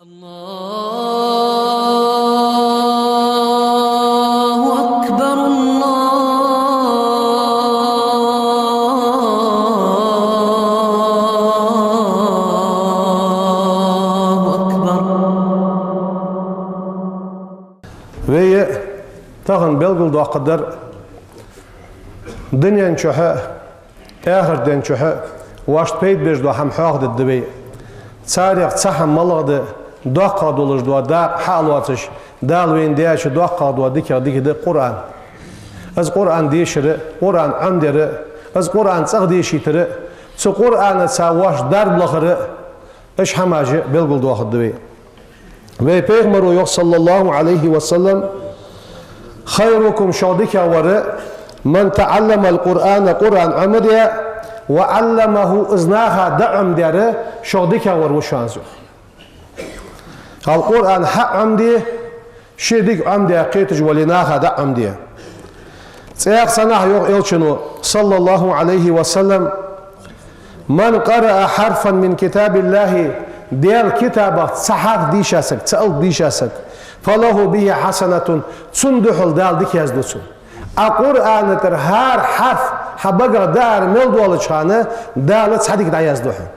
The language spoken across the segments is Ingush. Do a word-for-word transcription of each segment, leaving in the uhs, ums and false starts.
الله أكبر، الله أكبر. Вай тахан белгалдоаккхаргдар дунен чухь, ахарта ден чухь воашта пайда беш дола хӀама хьоахадергда вай. Царех цхьа хӀама малагӀа да, доккхагӀа долаш дола дакъа хьа а лоацаш, Дала вайна даьча доккхагӀа долча дикех дика да Къуръан. Из Къуръан дешар, Къуръан Ӏомадар, из Къуръан цӀагӀа дешийтар, цу Къуръанаца воашта дарба лахар, уж хӀамаш белгалдоахаргда вай. Вай пайхамара йоах, صلى الله عليه وسلم: «خيركم», шух дикагӀвар, «من تعلم القرآن», Къуръан Ӏомадаь, «وعلمه», из наха дӀаӀомадаьр, шух дикагӀвар ва шоана, йоах. Хьал Къуръан хьа а Ӏомаде, ше дика Ӏомадаь кхеташ вале, наха дӀаӀомаде. ЦӀаькха санахь йоах Элчано, صلى الله عليه وسلم: «من قرأ حرفا من كتاب الله», Даьла китабах цхьа хьарф дийша саг, цхьа алап дийша саг, «فله به حسنة», цунна духьал Дала дика язду цунна. Ӏа Къуръана тӀара хӀара хьарф хьа багах даар мел долча хана Дала цхьа дика дӀаязду хьона.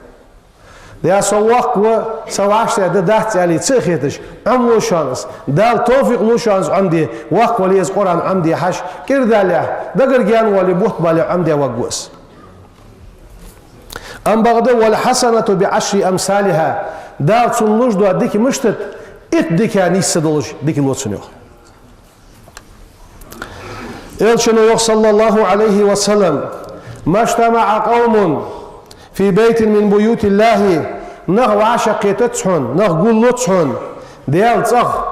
Я со воккха ва, са вӀаштӀехьа да, дац аьле ца а хеташ, Ӏомалу шоана из. Дала товфикъ лу шоана из Ӏомаде, воккха вале из Къуръан Ӏомаде хьажа, кӀира далехь, дагара гаьна вале, бутт балехь Ӏомадаь варгва из. Амма бакъда: «والحسنة بعشر أمثالها», Дала цунна луш дола дика мишта да, итт дика нийсса долаш дика лу цунна, йоах. Элчано йоах, صلى الله عليه وسلم: «ما اجتمع قوم في بيت من بيوت الله», нах вӀашагӀкхетац хьона, нах гуллуц хьона Даьла цӀагӀа,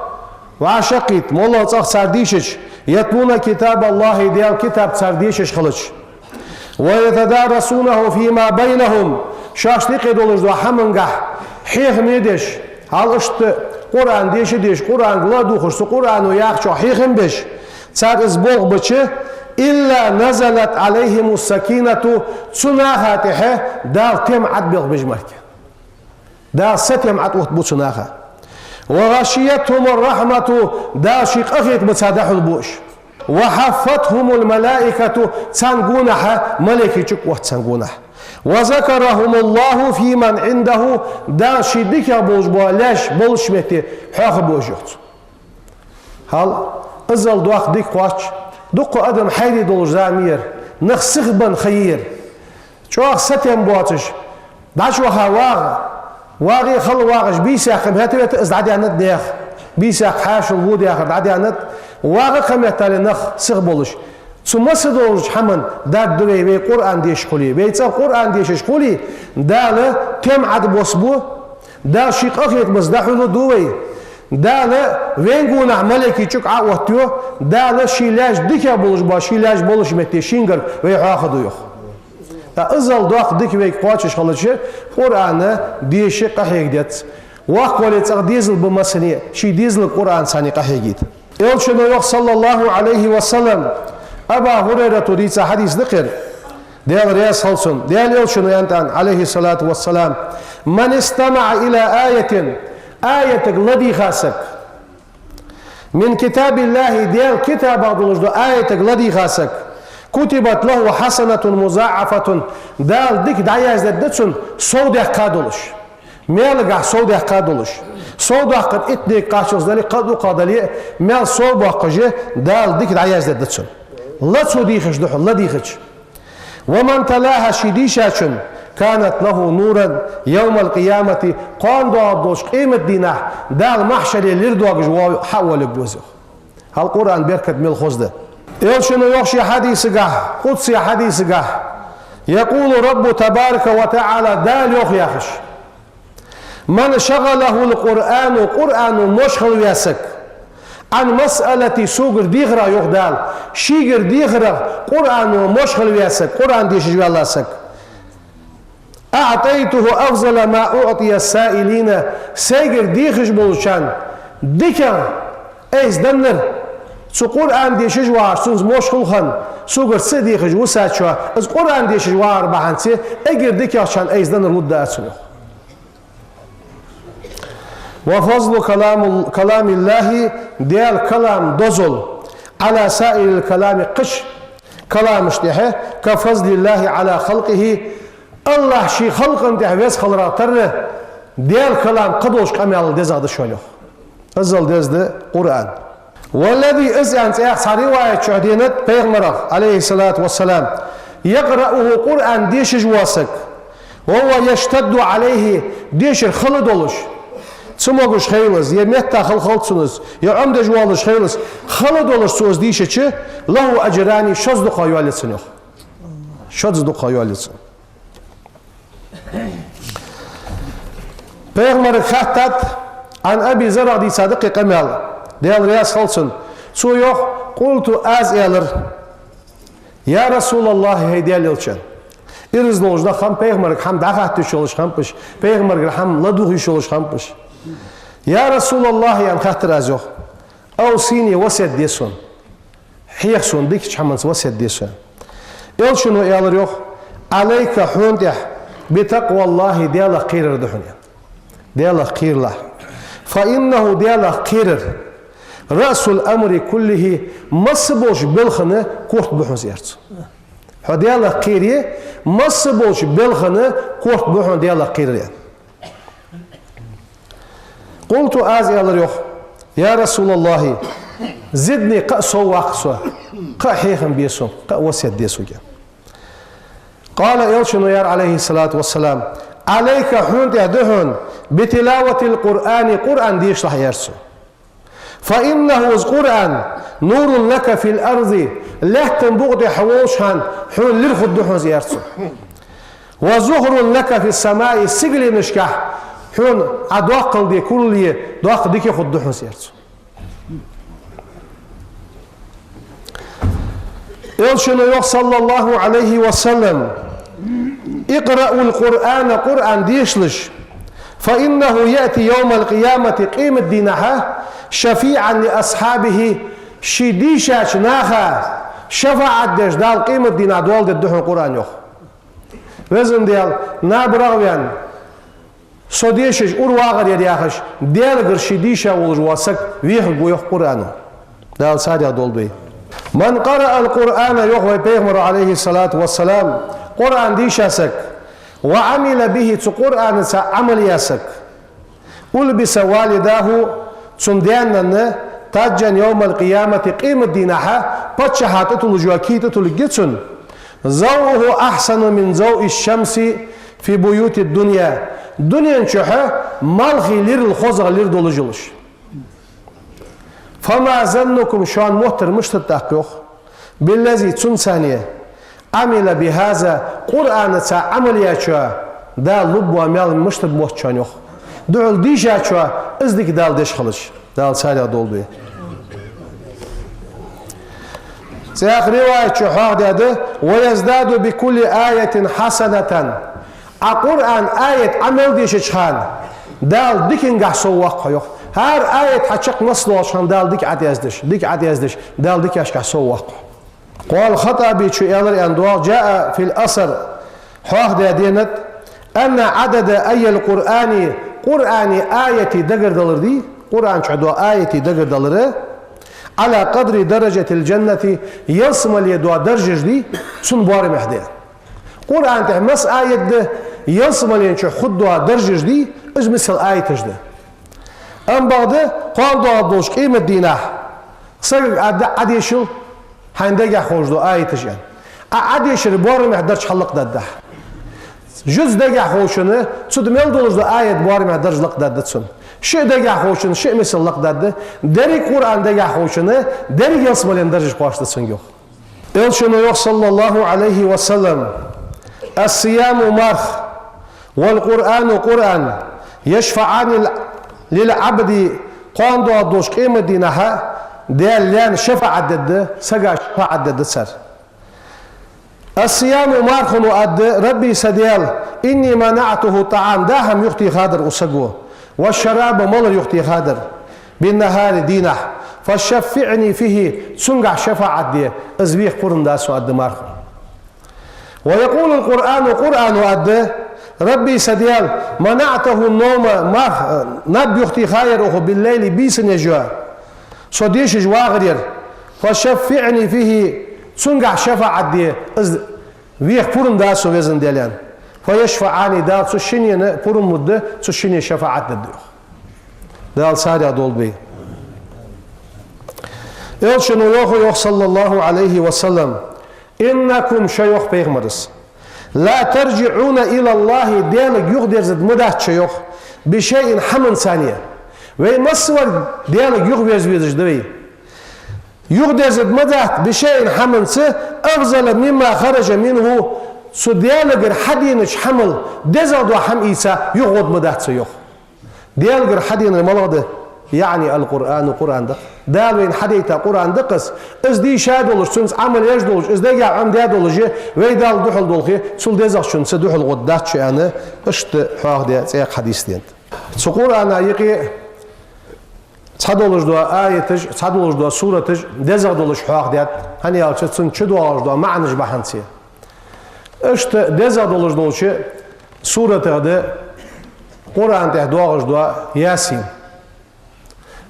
вӀашагӀкхийтта, моллагӀа цӀагӀа цар дийшача, «يتلون كتاب الله», Даьла китаб цар дешаш хилча, «ويتدارسونه فيما بينهم», шоашта юкъе долаш дола хӀамангахь хьехам беш, хьал иштта Къуръан деша деш, Къуръанга ладувгӀаш, цу Къуръано яхачох хьехам беш, цар из болх бича, «إلا نزلت عليهم السكينة», цу наха тӀехьа Дала тем Ӏобелха беш мара. Дала сатем Ӏооттабу цу наха. «وغشيتهم الرحمة», Дала ший къахетамца дӀахьулбу уж. «وحفتهم الملائكة», царна гонахьа малейкий чукъ отт царна гонахьа. «وذكرهم الله فيمن عنده», Дала ший дикагӀа болаш бола лаьш болча метте хьоахабу уж, йоах цо. Хьал, иззал доккха дика кхоач, дуккха адам хьайре долаш зама яр, нах сихбенна ха яр. ЧӀоагӀа сатем боацаш, дӀачуваха вагӀа, вагӀе хала вагӀаш, бийсаккха хӀета-вета из дӀадаьннад наьха, бийсаккха хьаьшал во даьхар дӀадаьннад, вагӀа кхаметтале нах сиха болаш. Цу масса долча хӀаман дарба да вай, вай Къуръан дешаш хуле, вай цӀагӀа Къуръан дешаш хуле, Дала тем Ӏобоссабу, Дала ший къахетамца дӀахьулду вай. Дала вайна гонахьа малейкий чукъ Ӏооттаю, Дала ший лаьш дикагӀа болаш бола, ший лаьш болча метте шийгара вай хьоахаду, йоах. ТӀаккха иззал доккха дика вайга кхоачаш хилча, Къуръан деша къахьега деза. Воккха вале цӀагӀа дезал ба массане, ший дезалга Къуръанца къахьегийта. Элчано йоах, صلى الله عليه وسلم, Абу ХӀурайрата дийца хьадис да-кх ер, Даьла раьза хилва цунна, Даьла Элчано аьннад, عليه الصلاة والسلام: «من استمع إلى آية», аятага ладийгӀа саг, «من كتاب الله», Даьла китабах долаш дола аятага ладийгӀа саг, «كتبت له حسنة مضاعفة», Дала дика дӀаяздергда цунна сов даьккха долаш. Маьлагахьа сов даьккха долаш. Сов доаккхар итт декъа кхаччалца дале, кхы а дукхагӀа дале, маьл сов боаккхаш, Дала дика дӀаяздергда цунна. Ла цо дийхача духьал, ладийгӀача. «ومن تلاها», ше дийшачун, «كانت له نورا يوم القيامة», кхоана доагӀаргдолча къематдийнахьа Дала махьшаре лир доагаш вола хьа а волга веза. Хьал Къуръан беркат мел хоза да. Элчано йоах ший хьадисагахь, къудси хьадисагахь: «يقول الرب تبارك وتعالى», Дала йоах яхаш: «من شغله القرآن», Къуръано мошхал ваь саг, «عن مسألتي», согара дехарах, йоах Дала, шийгара дехарах Къуръано мошхал ваь саг, Къуръан дешаш ваьнна саг, «أعطيته أفضل ما أعطي السائلين», сайгара дехаш болчарна дикагӀа айса деннар, цу Къуръан дешаш вагӀаш, цунца мошхал хинна, согара ца дехаш висачоа, из Къуръан дешаш вагӀар бахьанца, эггара дикагӀчарна айса деннар лургда аз цунна. وفضل كلام، كلام الله, Даьла калам дозал, على سائر الكلام, кхыча каламашта тӀехьа, كفضل الله على خلقه, АллахӀ ший халкъа тӀехьа веза хиларах тарра, Даьла калам кхыдолча къамаьлал дезагӀа да шоана, йоах. Иззал деза да Къуръан. والذي, из аьнна цхьа риваят чу денад пайхамарах, عليه الصلاة والسلام, يقرأه, Къуръан дешаш вола саг, وهو يشتد عليه, дешар хала долаш, ца могаш хилалца, е метта хала хилалца, е Ӏомадеш волаш хилалца, хала долаш цо из дийшача, له أجران, шозза дукхагӀа йоалаю цунна, йоах. Шозза дукхагӀа йоалаю цунна. Пайхамарга хаьттад, عن أبي ذر, дийцад укх къамаьл, Даьла раьза хилва цунна. Цо йоах: قلت, аз аьлар: يا رسول الله, хӀай Даьла Элча. Ираз долаш да хӀама, пайхамарга хӀама дӀахатта йиш йолаш хӀама ба уж, пайхамаргара хӀама ладувгӀа йиш йолаш хӀама ба уж. يا رسول الله, аьнна хаьттар аз, йоах. أوصني, васкет де сона. Хьеха сона, дикача хӀаманца васкет де сона. Элчано аьлар, йоах: عليك, хьона тӀехьа, بتقوى الله, Даьлах кхерар да хьона. Даьлах кхералахь. فإنه, Даьлах кхерар, رأس الأمر كله, масса болча балха корта ба хьона из, аьлар цо. Хьо Даьлах кхере, масса болча балха корта ба хьона Даьлах кхерар, аьнна. قلت, аз аьлар, йоах: يا رسول الله, زدني, кхы а сов ваккха со, кхы а хьехам бе сога, кхы а васкет де сога. قال, Элчано аьлар, عليه الصلاة والسلام: عليك, хьона тӀехьа да хьона, بتلاوة القرآن, Къуръан дешалахь, аьлар цо. فإنه, из Къуръан, نور لك في الأرض, лаьттан букъа тӀа хьо волча хана хьона лир хургда хьона из, аьлар цо. وزخر لك في السماء, сигаленашка хьона Ӏа доаккхал де, курал е доаккха дика хургда хьона из, аьлар цо. Элчано йоах, صلى الله عليه وسلم: اقرأوا القرآن, Къуръан дешалаш, فإنه يأتي يوم القيامة, къематдийнахьа, شفيعا لأصحابه, ший дийшача наха шафаӀат деш Дала къематдийнахьа доал дергда хьона Къуръан, йоах. Везан Даьла, набарах а ваьнна, со дешаш, ура вагӀар яр яхаш, Даьлагара ше дийша волаш вола саг вехаргва, йоах, Къуръано. Дала царех долда вай. من قرأ القرآن, йоах вай пайхамаро, عليه الصلاة والسلام, Къуръан дийша саг, وعمل به, цу Къуръанаца Ӏамал яь саг, ألبس والداه, цун даь-нана, تاجا يوم القيامة, къематдийнахьа паччахьа тӀатуллаш йола кий тӀатулларгья цунна, ضوءه أحسن من ضوء الشمس في بيوت الدنيا, дунен чухь малхий лирал хозагӀа лир долаш йолаш. فما ظنكم, шоана моттар мишта да тӀаккха, йоах, بالذي, цунца, عمل بهذا, Къуръанаца Ӏамал яьчоа Дала лургбола маьл мишта да мотт шоана, йоах. Духьал дийшачоа из дика Дала деш хилча, Дала царех долда вай. ЦӀаькха риваят чу хьоахадаьд: ويزداد بكل آية حسنة. Ӏа Къуръан аят Ӏа мел дешача хана, Дала дикангахьа соввоаккх хьо, йоах. ХӀара аят хьа чакх масса доагӀача хана Дала дика Ӏодездеш, дика Ӏодездеш, Дала дикашкахьа соввоаккх хьо. قال الخطابي, цо аьлар, аьнна доагӀа, جاء في الأثر, хьоахадаь денад, أن عدد آي القرآن, Къуръана аятий дагардалар дий, Къуръан чу дола аятий дагардалар, على قدر درجة الجنة, ялсмале дола даржаш дий, цун боарамехь да. Къуръана тӀа масса аят да, ялсмален чу хургдола даржаш дий, уж мисал аяташ да. Амма бакъда, кхоана доагӀаргдолча къематдийнахьа сагага аргда Ӏодешал хьайна дагахь ховш дола аяташ, аьнна. Ӏа Ӏодешара боарамехь дарж хьаллакхдергда хьа. Жуз дагахь ховчоа цу тӀа мел долаш дола аят боарамехь дарж лакхдергда цунна. Шиъ дагахь ховчоа шиъ мисал лакхдергда. Деррига Къуръан дагахь ховчоа деррига ялсмален даржаш кхоачашда цунга, йоах. Элчано йоах, صلى الله عليه وسلم: الصيام, марха, والقرآن, Къуръан, يشفعان للعبد, кхоана доагӀаргдолча къематдийнахьа Даьла лаьна шафаӀат дергда, сага шафаӀат дергда цар. الصيام, мархано аргда: رب, са Даьла, إني منعته الطعام, даа хӀама юхатехадар укх саго, والشراب, малар юхатехадар, بالنهار, дийнахьа, فشفعني فيه, цунгахь шафаӀат де, из веха пурам да сона, аргда мархо. ويقول القرآن, Къуръано аргда: ربي, са Даьла, منعته النوم, марх, наб юхатехар оаха, بالليل, бийсан еш йола. Со дешаш вагӀар ер. فشفعني فيه, цунгахь шафаӀат де, из веха пурам да со, везан Даьла, аьнна. فيشفعان, Дала цу шиннена пурам лургда, цу шинне шафаӀат дергда оаха. Дала царех долда вай. Элчано йоах, йоах, صلى الله عليه وسلم: إنكم, шо, йоах пайхамара, لا ترجعون إلى الله, Даьлага юхадерзаргда ма дац шо, йоах, بشيء, хӀаманца. Вай массавар Даьлага юхаверза везаш да вай. Юхадерзаргда ма дац, بشيء, хӀаманца, أفضل مما خرج منه, цу Даьлагара хьаденача хӀамал дезагӀа дола хӀама ийца юхагӀоргда ма дац со, йоах. Даьлагара хьаденар малагӀа да? يعني القرآن, Къуръан да-кх. Дала вайна хьадайта Къуръан да-кх из. Из дийша долаш, цунца Ӏамал еш долаш, из дега Ӏомадаь долаш, вай Далла духьал долхе, цул дезагӀчунца духьал гӀоргдац шо, аьнна, иштта хьоахадаьд цхьаькха хьадис денад. Цу Къуръана юкъе цхьадолаш дола аяташ, цхьадолаш дола сураташ дезагӀа долаш хьоахадаьд, хӀана аьлча цунна чудоагӀаш дола маӀанаш бахьанца. Иштта дезагӀа долаш долча суратех да Къуръана тӀа доагӀаш дола Ясин.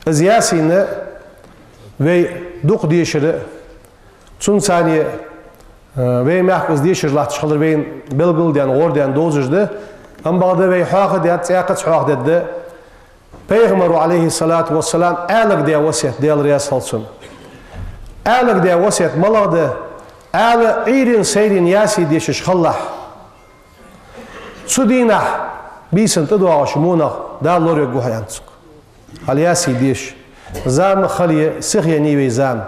Из Ясин вай дукха дешар, цунца, э, вай мехка из дешаш латташ хилар вайна белгалдаьнна, гӀордаьнна довзаш да, амма бакъда вай хьоахадаьд, цӀаькхаза хьоахадергда. Пайхамара, عليه الصلاة والسلام, Ӏаьлага даь васкет, Даьла раьза хилва цунна. Ӏаьлага даь васкет малагӀа да? Ӏаьла Ӏуйрийна, сайрийна Ясин дешаш хилалахь, цу дийнахьа бийсан тӀадоагӀача вонах Дала лоравергва хьо, аьннад цунга. Хьал Ясин деша. Зама хала я, сиха енай вай зама.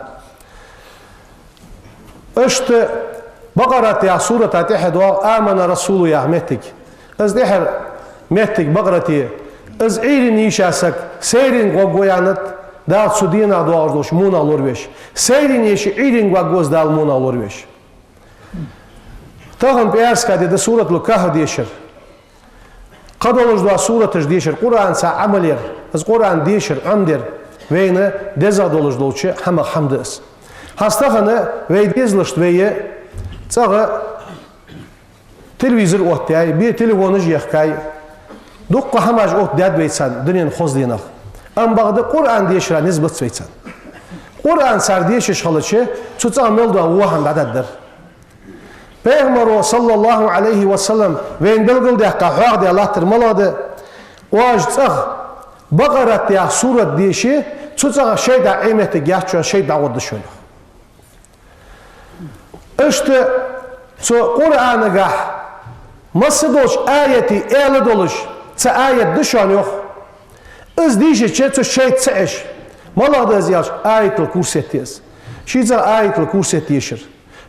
Иштта Бакъарат яха сурата тӀехьа доагӀа آمن الرسول яха моттиг. Из тӀехьара моттиг Бакъарате, из Ӏуйрийна йийша саг сайрийна варгва, аьннад, Дала цу дийнахьа доагӀаш долча вонах лоравеш. Сайрийна ешача Ӏуйрийна варгва из Дала вонах лоравеш. Тахан пӀаьраска ди да Суратул-Кахф дешар. Кхыдолаш дола сураташ дешар, Къуръанца Ӏамал яр, из Къуръан дешар, Ӏомадар вайна дезагӀа долаш долча хӀамах хӀама да из. ХӀанз тахан вай дезалашта вай цӀагӀа телевизор оттаяьй, бе телефонаш ехкай, дуккха хӀамаш оттадаьд вай царна дунен хоза денах. Амма бакъда Къуръан дешара низ бац вай царна. Къуръан цар дешаш хилча, цу цӀагӀа мел дола во хӀама дӀадаргдар. Пайхамара, صلى الله عليه وسلم, вайна белгалдаьккха, хьоахадаь латтар малагӀа да? Оаш цӀагӀа Бакъарат яха сурат деше, цу цӀагӀа шайтӀа Ӏе моттиг яц шоана, шайтӀа дӀагӀоргда шоана. Иштта цу Къуръанагахь массадолча аятий аьла долаш цхьа аят да шоана, йоах. Из дийшача цу шайтӀа ца Ӏеш. МалагӀа да из аьлча, Аятул-Курси да из. Ший цӀагӀа Аятул-Курси дешар.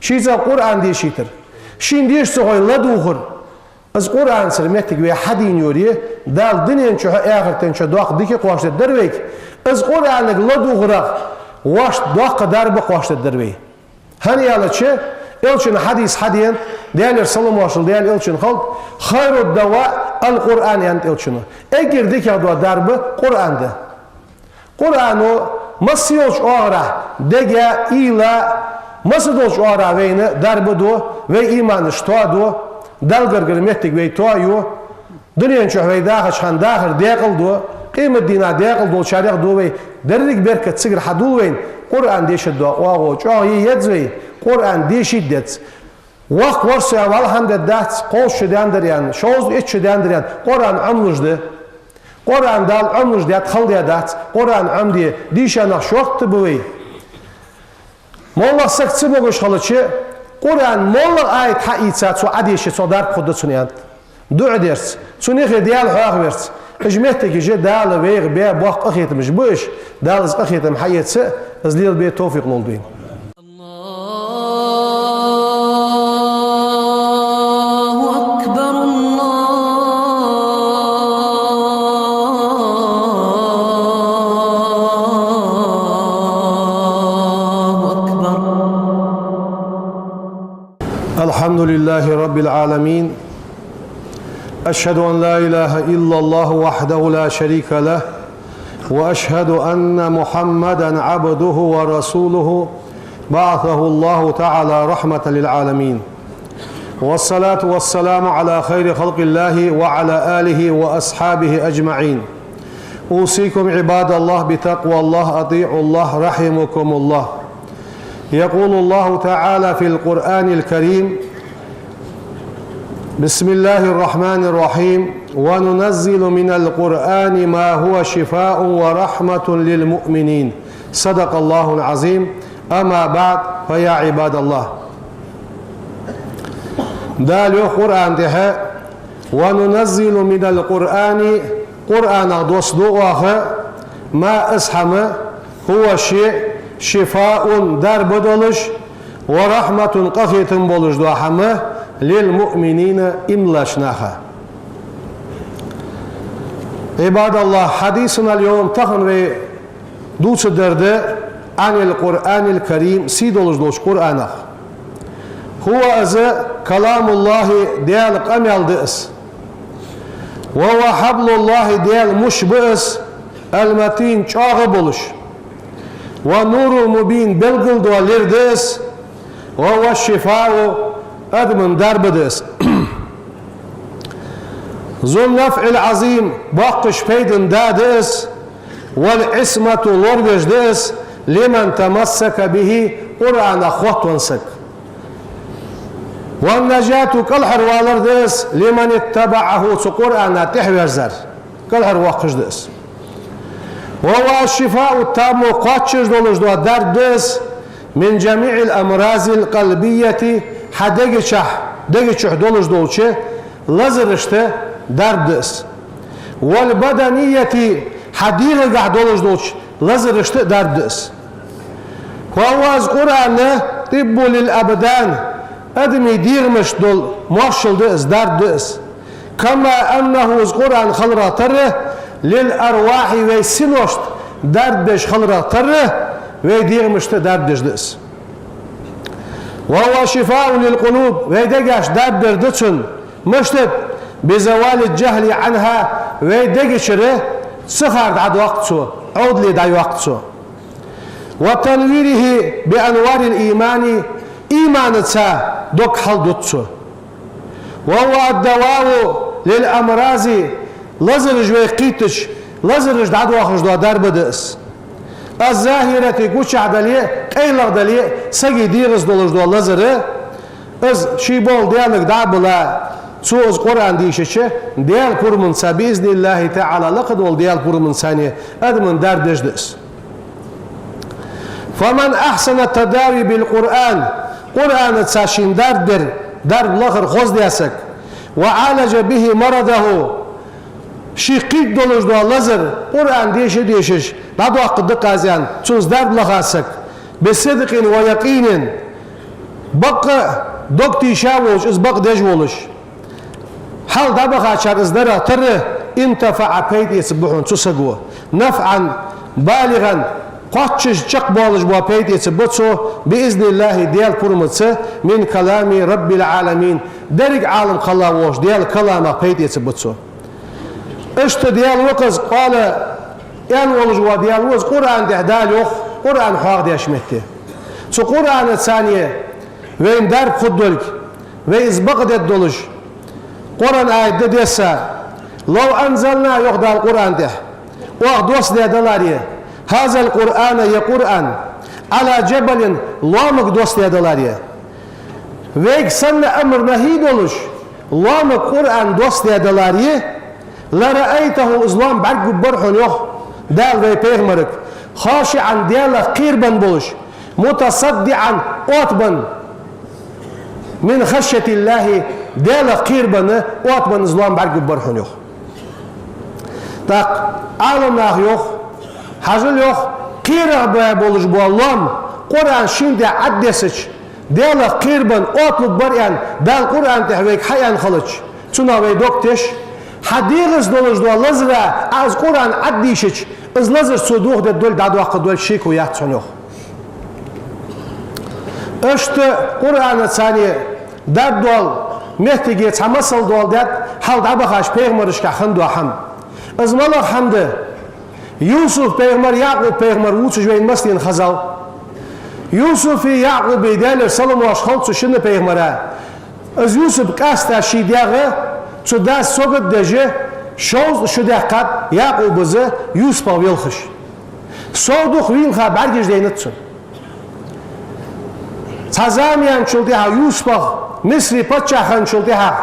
Ший цӀагӀа Къуръан дешийтар. Шийна деша ца хой ладувгӀар. Из Къуръанцара моттиг вай хьадийна йоре, Дала дунен чухь а, ахартен чухь а доккха дика кхоачашдергдар вайга. Из Къуръанага ладувгӀарах воашта доккха дарба кхоачашдергдар вай. ХӀана аьлча, Элчан хьадис хьадена, Даьлера салам-моаршал Даьла Элчанна хилда: خير الدواء القرآن, аьннад Элчано. Эггара дикагӀа дола дарба Къуръан да. Къуръано масса йолча оагӀорахьа дега, уйла, масса долча оагӀорахьа вайна дарба ду, вай иманаш тоаду, Далла гаргара моттиг вай тоаю, дунен чухь вай дахача хана дахар декъал ду, къематдийнахьа декъал долчарех ду вай, деррига беркат цигара хьадул вайна. Къуръан дешаргдола оагӀув чӀоагӀа е еза вай, Къуръан дешийта деза. Воккха ворхӀ шу вала хӀама дергдац, кховзткъа шу даьннадар аьнна, шовзткъа итт шу даьннадар аьнна, Къуръан Ӏомалуш да. Къуръан Дала Ӏомалуш даьд, хала даь дац, Къуръан Ӏомаде дийша нах шортта ба вай. МоллагӀа саг ца могаш хилча, Къуръан моллагӀа аят хьаийца, цо Ӏодеша, цох дарба хургда цунна, аьннад. ДуӀа дерца, цун юхе Даьла хьоахаверца, уж моттигаш Дала вайх баь боккха къахетамаш ба уж, Дала из къахетам хьаэца, из лелабе товфикъ лолда вайна. الله أكبر، الله أكبر. الحمد لله رب العالمين. أشهد أن لا إله إلا الله وحده لا شريك له، وأشهد أن محمدا عبده ورسوله، بعثه الله تعالى رحمة للعالمين. والصلاة والسلام على خير خلق الله وعلى آله وأصحابه أجمعين. أوصيكم عباد الله بتقوى الله، أطيعوا الله رحمكم الله. يقول الله تعالى في القرآن الكريم: بسم الله الرحمن الرحيم: وننزل من القرآن ما هو شفاء ورحمة للمؤمنين. صدق الله العظيم. أما بعد، فيا عباد الله. Дала йоах Къуръан тӀа: «وننزل من القرآن», Къуръанах доссаду оаха, «ما», из хӀама, «هو», ший, «شفاء», дарба долаш, «ورحمة», къахетам болаш дола хӀама, «للمؤمنين», иман долча наха. عباد الله, حديثنا اليوم, тахан вай дувцаргдар да, عن القرآن الكريم, сий долаш долча Къуръанах. «هو», из, «كلام الله», Даьла къамаьл да из. «وهو حبل الله», Даьла муш ба из, «المتين», чӀоагӀа болаш. «والنور المبين», белгалдола лир да из. «وهو الشفاء», адамна дарба да из. «ذو النفع العظيم», боккхача пайдана да да из. «والعصمة», лорвеш да из, «لمن تمسك به», Къуръанах хоттавенна саг. «والنجاة», кӀалхарвалар да из, «لمن اتبعه», цу Къуръана тӀехьаверзар, кӀалхарвоаккхаш да из. «وهو الشفاء التام», кхоачаш долаш дола дарба да из, «من جميع الأمراض القلبية», хьа дега чухь, дега чухь долаш долча лазарашта дарба да из. «والبدنية», хьа дегӀагахь долаш долча лазарашта дарба да из. «وهو», из Къуръан, «طب للأبدان», адамий дегӀамашта дола моаршал да из, дарба да из. «كما أنه», из Къуръан хиларах тара, «للأرواح», вай синошта дарба деш хиларах тара, вай дегӀамашта дарба деш да из. «وهو شفاء للقلوب», вай дегаш дарба дар да цунна. Мишта? «بزوال الجهل عنها», вай дега чура цахар дӀадоаккх цо, Ӏовдал дӀайоаккх цо. «وتنويره بأنوار الإيمان», иманаца дог хьалдут цо. «وهو الدواء للأمراض», лазараш вай кхийттача, лазараш дӀадоахаш дола дарба да из. «الظاهرة», гучахь дале, къайлагӀа дале, сага дегӀаза долаш дола лазар, из ший болх Даьлага дӀа а биллача, цо из Къуръан дийшача, Даьла пурамаца, بإذن الله تعالى, лакха волча Даьла пурамаца, адамна дарба деш да из. «فمن أحسن التداوي بالقرآن», Къуръанаца шийна дарба дар, дарба лахар хоздаь саг, «وعالج به مرضه», ший кхийттадолаш дола лазар Къуръан деша-дешаш дӀадоаккхаргда-кх аз аьнна, цунца дарба лаха саг, «بصدق ويقين», бакъ а, дог тийша волаш, из бакъдеш волаш, хьалха дӀабахачар из дарах тара, «انتفع», пайда эцаргба хьона цу саго, «نفعا بالغا», кхоачаш чакхбоалаш бола пайда эцаргба цо, «بإذن الله», Даьла пурамаца, «من كلام رب العالمين», деррига Ӏалам кхелла волча Даьла каламах пайда эцаргба цо. Иштта Даьла ва-кх из, «قال», аьнна волаш вола Даьла ва из, Къуръан тӀа Дала йоах, Къуръан хьоахадеш метте. Цу Къуръанаца вайна дарба хургдолга, вай из бакъдергдолаш, Къуръан аят да десса: «لو أنزلنا», йоах Дала Къуръан тӀа, оаха доссадаь даларе, «هذا القرآن», ер Къуръан, «على جبل», лоамага доссадаь даларе. Вайга санна амр-нахьи долаш, лоамага Къуръан доссадаь даларе, «لرأيته», из лоам бӀаргагургбар хьона, йоах Дала вай пайхамарга, «خاشعا», Даьлах кхерабенна болаш, «متصدعا», оттабенна, «من خشية الله», Даьлах кхерабенна, оттабенна из лоам бӀаргагургбар хьона, йоах. ТӀаккха Ӏаламнаха йоах, хьажал, йоах, кхерагӀа бе болаш бола лоам Къуръан шийна тӀа Ӏаддессача, Даьлах кхерабенна отталургбар аьнна, Дала Къуръан тӀа вайга хьааьнна хилча, цунах вай дог теш, хьа дегӀаза долаш дола лазара Ӏа из Къуръан Ӏадийшача, из лазар цо дохадергдолга, дӀадоаккхаргдолга шеко яц хьона, йоах. Иштта Къуръанаца дарба дола моттиге цхьа масал доаладаьд хьалха дӀабахача пайхамарашкахь хинна дола хӀама. Из малагӀа хӀама да? Юсуп-пайхамар, Якъуб-пайхамар вувцаш вайна массанена хезав. Юсупеи Якъубеи, Даьлера салам-моаршал хилда цу шин пайхамара, Из Юсуп къаьстта ший даьга, цу дас сагот деш, шовзткъа шу даьккхад Якъубас Юсупах велхаш. Сов дукха вийлха бӀаргаш дайнад цун. Цхьа зама яьнначул тӀехьагӀа Юсупах, Мисре паччахь хинначул тӀехьагӀа,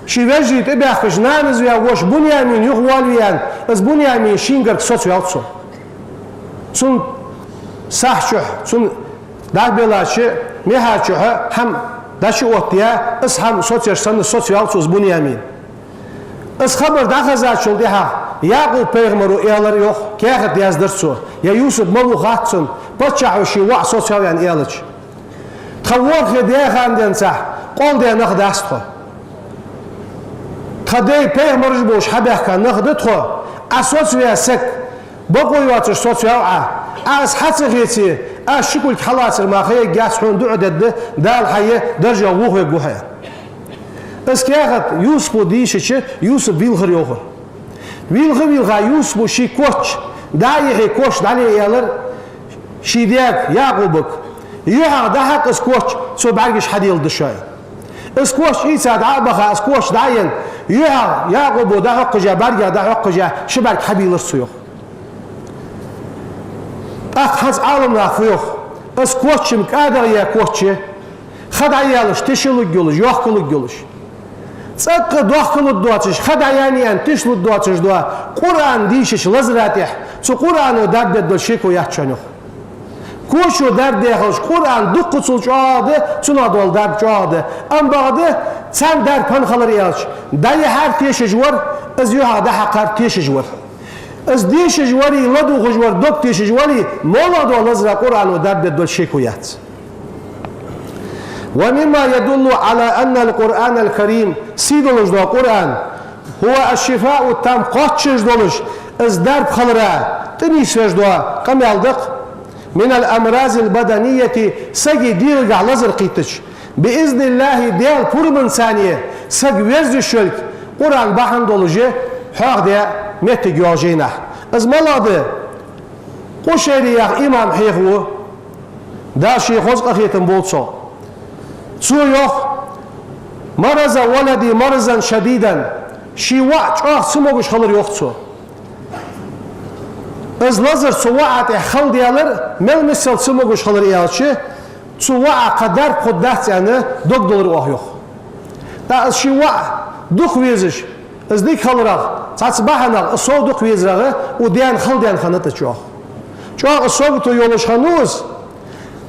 ший вежарий тӀабаьхкача, нанас ваь воша Буньямин юхавоалаве аьнна, из Буньямин шийгара соцаваьв цо. Цун сахь чухь, цун дӀабеллача мехьар чухь хӀама дӀачуоттаяь, из хӀама соцаеш санна соцаваьв цо из Буньямин. Из хабар дӀахезачул тӀехьагӀа Якъуб-пайхамара аьлар йоах, каьхат яздаьр цо: «Я Юсуп, малув хац цунна, паччахьо ший воӀ соцаваьв», — аьнна аьлча. Тха ворхӀе даь хана денз къоал даь нах дац тхо. Тха дай пайхамараш болаш хьабаьхка нах да тхо, Ӏа соцаваь саг, бокъо йоацаш соцаваьв Ӏа. Ӏа из хьа ца хеце, аз ши кулг хьалацар мара ха ергьяц, хьона дуӀа дергда, Дала хьа даржах вохавергва хьо. Из каьхат Юсупа дийшача, Юсуп вийлхар йоах. Вийлха-вийлха Юсупа ший коч дӀа а яхе, коч дӀале аьлар ший даьга Якъубага: «Юхьах дӀахьакха из коч, цо бӀаргаш хьаделаргда шоай». Из коч ийца дӀа а баха, из коч дӀа а енна, юхьах Якъуба дӀахьокхаш а, бӀаргех дӀахьокхаш а, ши бӀарг хьабийлар цо йоах. ТӀаккха хӀанз Ӏаламнаха фу йоах: из коч-м кӀадагӀа яь коч я, ха дӀаялаш тешалургдолаш йола, йохкалургдолаш, цӀаккха дохкалургдоацаш, ха дӀаяьнна а тешалургдоацаш дола Къуръан дийшача лазара тӀа, цу Къуръано дарба дергдола шеко яц шоана йоах. Кочо дарба даь хилча, Къуръан дуккхаза чӀоагӀа да, цунах дола дарба чӀоагӀа да. Амма бакъда, царна дарба хӀана хилар аьлча, дӀаяхьар тешаш вар, из юхьах дӀахьакхар тешаш вар. Из дешаш вари, ладувгӀаш вар, дог тешаш вари, моллагӀа дола лазара Къуръано дарба дергдола шеко яц. ومما يدل على أن القرآن الكريم, сийдолаш дола Къуръан, هو الشفاء التام, кхоачаш долаш, из дарба хилара тӀанийсвеш дола къамаьл да-кх, من الأمراض البدنية, сага дегӀагахьа лазар кхийттача, بإذن الله, Даьла пурамаца саг верзаш йолга Къуръан бахьан долаш хьоахадаь моттиг йоагӀа жайнашка. Из малагӀа да? Къушайри яха имам хьехаву, Дала ший хоза къахетам болба цох. Цо йоах: مرض ولدي مرضا شديدا, ший воӀ чӀоагӀа цамогаш хилар йоах цо. Из лазар цу воӀа тӀа хала даьлар, мел миссел цамогаш хилар аьлча, цу воӀа кхы дарба хургдац аьнна дог долар оаха йоах. ТӀаккха из ший воӀ дукха везаш, из дика хиларах, цхьацца бахьанах из сов дукха везарах, укх даьна хала даьнна хиннад из чӀоагӀа. ЧӀоагӀа из совгӀато йолаш хиннав из.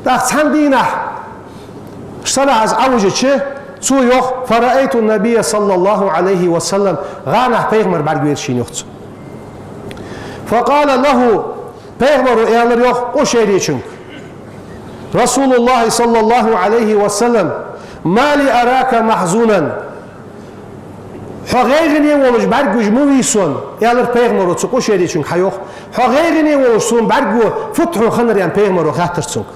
ТӀаккха цхьан дийнахьа сарахьа из Ӏовижача, цо йоах: فرأيت النبي صلى الله عليه وسلم, гӀанахьа пайхамар бӀаргавайра шийна йоах цо. فقال له, пайхамаро аьлар йоах Къушайречунга: رسول الله صلى الله عليه وسلم, ما لي أراك محزونا, хьо гӀайгӀане волаш бӀаргагуш ма вий сона, аьлар пайхамаро цу Къушайречунга, хьайоах, хьо гӀайгӀане волаш сона бӀаргаго фуд хьона хиннар аьнна пайхамаро хаьттар цунга.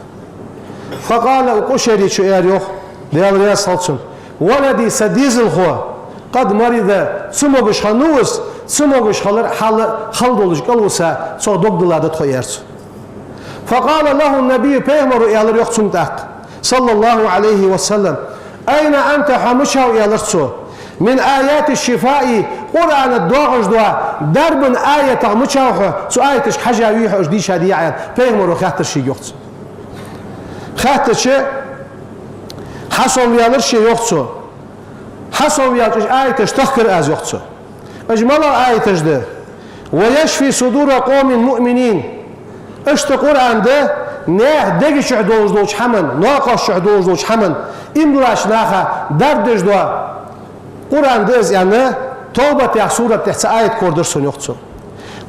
فقال, укх Къушайречо аьлар йоах, Даьла раьза хилва цунна: ولدي, са дезалхо, قد مرض, цамогаш хиннав из, цамогаш хилар хьал хала долаш кӀалвиса, цох дог дилла да тхо, аьлар цо. فقال له النبي, пайхамаро аьлар йоах цунга тӀаккха, صلى الله عليه وسلم: أين أنت, хьо мичав, аьлар цо, من آيات الشفاء, Къуръана доагӀаш дола дарбан аятах мичав хьо, цу аяташка хьежжа вий хьо, уж дийша дий Ӏа, аьнна, пайхамаро хаьттар шийга йоах цо. Хаьттача, хьасомаваьлар ше йоах цо. Хьасомаваьлча, уж аяташ тахкар аз йоах цо. Уж малагӀа аяташ да? ويشفي صدور قوم مؤمنين. Иштта Къуръан да, наьха дега чухь долаш долча хӀаман, наькъаш чухь долаш долча хӀаман, иман диллача наха дарба деш дола Къуръан да из аьнна, Тавбат яха сурат тӀа цхьа аят корадир сона, йоах цо.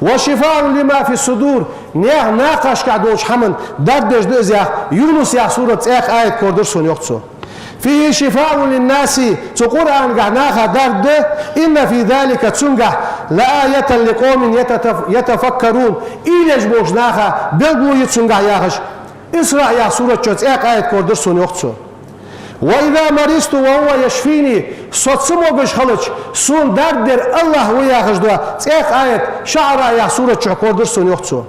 وشفاء لما في الصدور, наьха наькъашка долча хӀаман дарба деш да из яха, Юнус яха сурат тӀа цхьаькха аят корадир сона, йоах цо. فيه شفاء للناس, цу Къуръангахь наха дарба да, إن في ذلك, цунгахь, لآية لقوم يتتف-, يتفكرون, уйла еш болча наха белгало я цунгахь яхаш, Исраъ яха сурат чу цхьаькха аят корадир сона, йоах цо. وإذا مرضت وهو يشفين, со цамогаш хилча, сона дарба дер АллахӀ ва яхаш дола цхьаькха аят ШуӀараъ яха сурат чу корадир сона, йоах цо.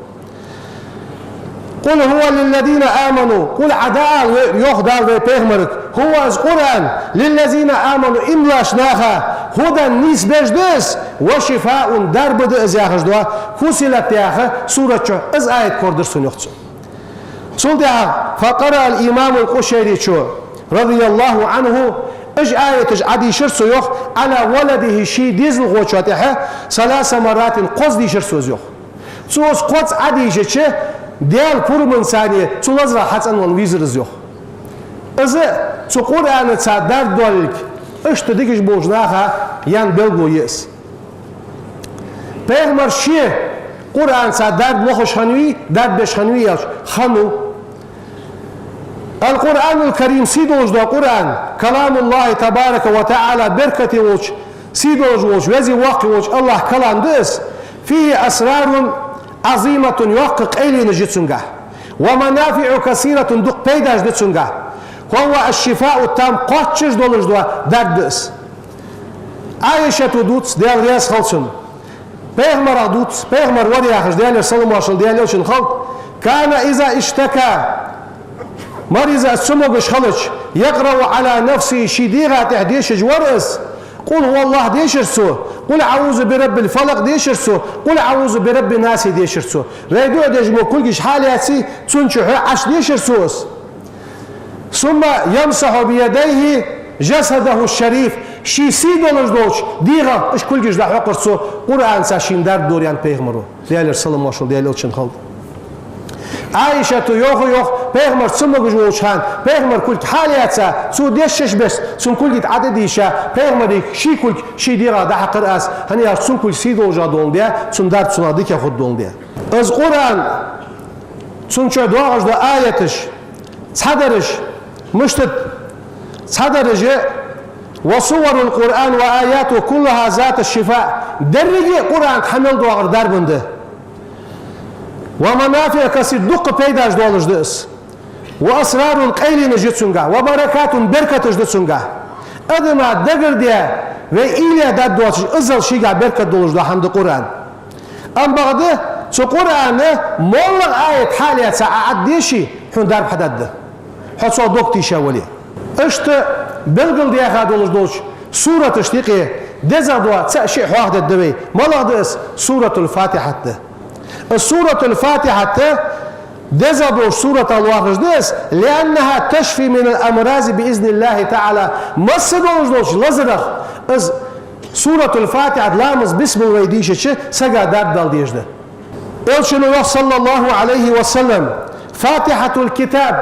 قل هو للذين آمنوا, къул, Ӏа дӀаала, йоах Дала вай пайхамарга, هو, из Къуръан, للذين آمنوا, иман долча наха, هدى, нийсбеш да из, وشفاء, дарба да из яхаш да, فصلت яха сурат чу из аят корадаьр сона, йоах цо. Цул тӀехьагӀа فقرأ الإمام القشيري, رضي الله عنه, уж аяташ Ӏодийшар цо, йоах, على ولده, ший дезалхочоа тӀа, ثلاث مرات, кхозза дийшар цо из, йоах. Цо из кхозза Ӏодийшача, Даьла пурамаца цу лазарах хьацӀенвенна вийзар из, йоах. Из цу Къуръанаца дарба долга, иштта дикаш болча наха яьнна белгало я из. Пайхамар ше Къуръанаца дарба лохаш хиннавий, дарба беш хиннавий аьлча, хиннав. القرآن الكريم, сий долаш дола Къуръан, كلام الله تبارك وتعالى, беркате волча, сий долаш волча, веза-воккха волча АллахӀа калам да из, فيه أسرار عظيمة, йоккха къайленаш я цунгахь, ومنافع كثيرة, дукха пайдаш да цунгахь, وهو الشفاء التام, кхоачаш долаш дола дарба да из. Ӏайшата дувц, Даьла раьза хилва цунна. Пайхамарах дувц, пайхамар вар яхаш, Даьлера салам-моаршал Даьла элчанна хилда: كان إذا اشتكى مريض, из цамогаш хилча, يقرأ على نفسه, ший дегӀа тӀа дешаш вар из, قل هو الله дешар цо, قل أعوذ برب الفلق дешар цо, قل أعوذ برب الناس дешар цо. Вай дуӀа деш мо кулгаш хьалаьцача, цун чу хьоахаеш дешар цо из. ثم يمسح بيديه جسده الشريف, ший сий долаш долча дегӀах уж кулгаш дӀахьокхар цо, Къуръанаца шийна дарба дора, аьннад пайхамаро, Даьлера салам-моаршал Даьла элчанна хилда. Ӏайшата йоах, йоах, пайхамар цамогаш волча хана, пайхамара кулг хьалаьца, цо дешаш бесса, цун кулга тӀа Ӏо тӀадийша, пайхамара ший кулг ший дегӀах дӀахьокхар аз, хӀана аьлча цун кулг сий долаш доландаь, цун дарба цунах дика хургдоландаь. Из Къуръан, цун чу доагӀаш дола аяташ, цхьадараш, мишта да, цхьадараш, وسور القرآن وآياته كلها ذات شفاء, деррига а Къуръан тӀа хьа мел доагӀар дарбан да. ومنافع كثيرة, дукха пайдаш долаш да из. وأسرار, къайленаш я цунгахь, وبركات, беркаташ да цунгахь. Адама дагардаь, вай уйла даь доацаш, иззал шийгахь беркат долаш дола хӀама да Къуръан. Ам бакъда, цу Къуръана моллагӀа аят хьалаьца Ӏа Ӏодеше, хьона дарба хьадаргда, хьо цох дог тийша вале. Иштта белгалдаьха долаш долча сураташта юкъе дезагӀа дола цаӀ-шиъ хьоахадергда вай. МалагӀа да из? Суратуль-Фатихьат да. Из Суратуль-Фатихьат дезагӀа долча суратех лоархӀаш да из, لأنها تشفي من الأمراض بإذن الله تعالى. Масса долаш долча лазарах из Суратуль-Фатихьат, ламаз бисмал вай дийшача, сага дарба дала дезаш да. Элчано йоах, صلى الله عليه وسلم: فاتحة الكتاب,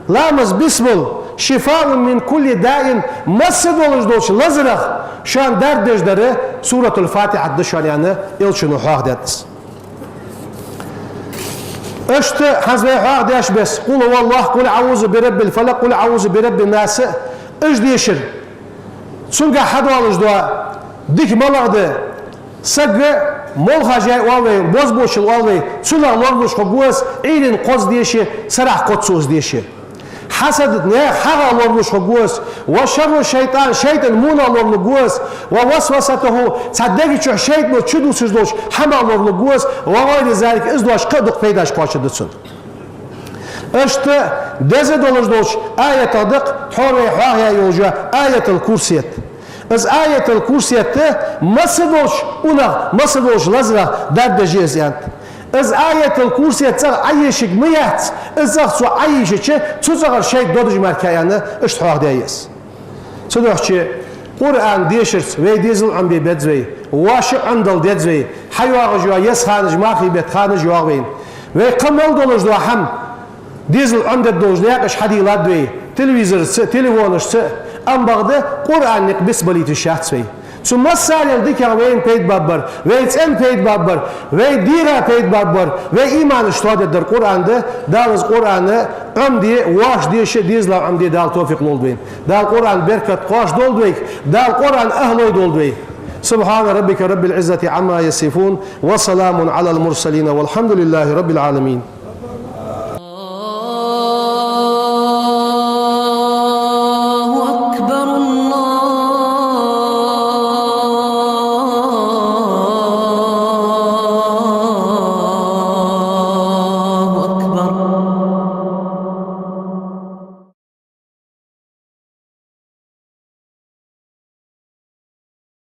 ламаз бисмал, شفاء من كل داء, масса долаш долча лазарах шоана дарба деш дар Суратуль-Фатихьат да шоана, аьнна, Элчано хьоахадаьд из. Иштта хӀанз вай хьоахадеш бесса, قل هو الله, قل أعوذ برب الفلق, قل أعوذ برب الناس, уж дешар. Цунгахь хьадоалаш дола дика малагӀа да? Саг молхаш яй оал вай, бозбуунчал оал вай, цунах лоралуш хургва из, Ӏуйрийна кхозза деше, сарахьа кхозза цо из деше. Хьасад, наьха хьагӀах лоралуш хургва из, وشر الشيطان, шайтӀан вонах лоралургва из, ووسوسته, цхьа дега чу шайтӀано чудувцаш долча хӀамах лоралургва из, وغير ذلك, из дош кхы а дукха пайдаш кхоачаргда цунна. Иштта деза долаш долча аятех да-кх тхьовра вай хьоахаяь йола Аятуль-Курсият. Из Аятуль-Курсият масса долча унах, масса долча лазарах дарба деш я из, аьннад. Из Аятуль-Курсият цӀагӀа Ӏоешарг ма яц, из цӀагӀа цо Ӏоешача, цу цӀагӀара шайтӀа додаш мара кхы а, аьнна, иштта хьоахадаьд из. Цудухьа Къуръан дешарца вай дезал Ӏомабе беза вай, воаш Ӏомадала деза вай, хьайоагӀаш йола еза ханаш, мархий бетта ханаш йоагӀа вайна. Вай кхы мел долаш дола хӀама, дезал Ӏомадеш долаш наькъаш хьадийлад вай, телевизорашца, телефонашца, ам бакъда Къуръан никъ бицбалийта йиш яц вай. Цу массарел дикагӀа вайна пайда баргбар, вай цӀен пайда баргбар, вай дегӀа пайда баргбар, вай иманаш тоадергдар Къуръан да. Дала из Къуръан Ӏомаде, воаш деша, дезалах Ӏомаде Дала товфикъ лолда вайна. Дала Къуръан беркат кхоачаш долда вайга, Дала Къуръан ахӀлой долда вай. سبحان ربك رب العزة عما يصفون، وسلام على المرسلين، والحمد لله رب العالمين.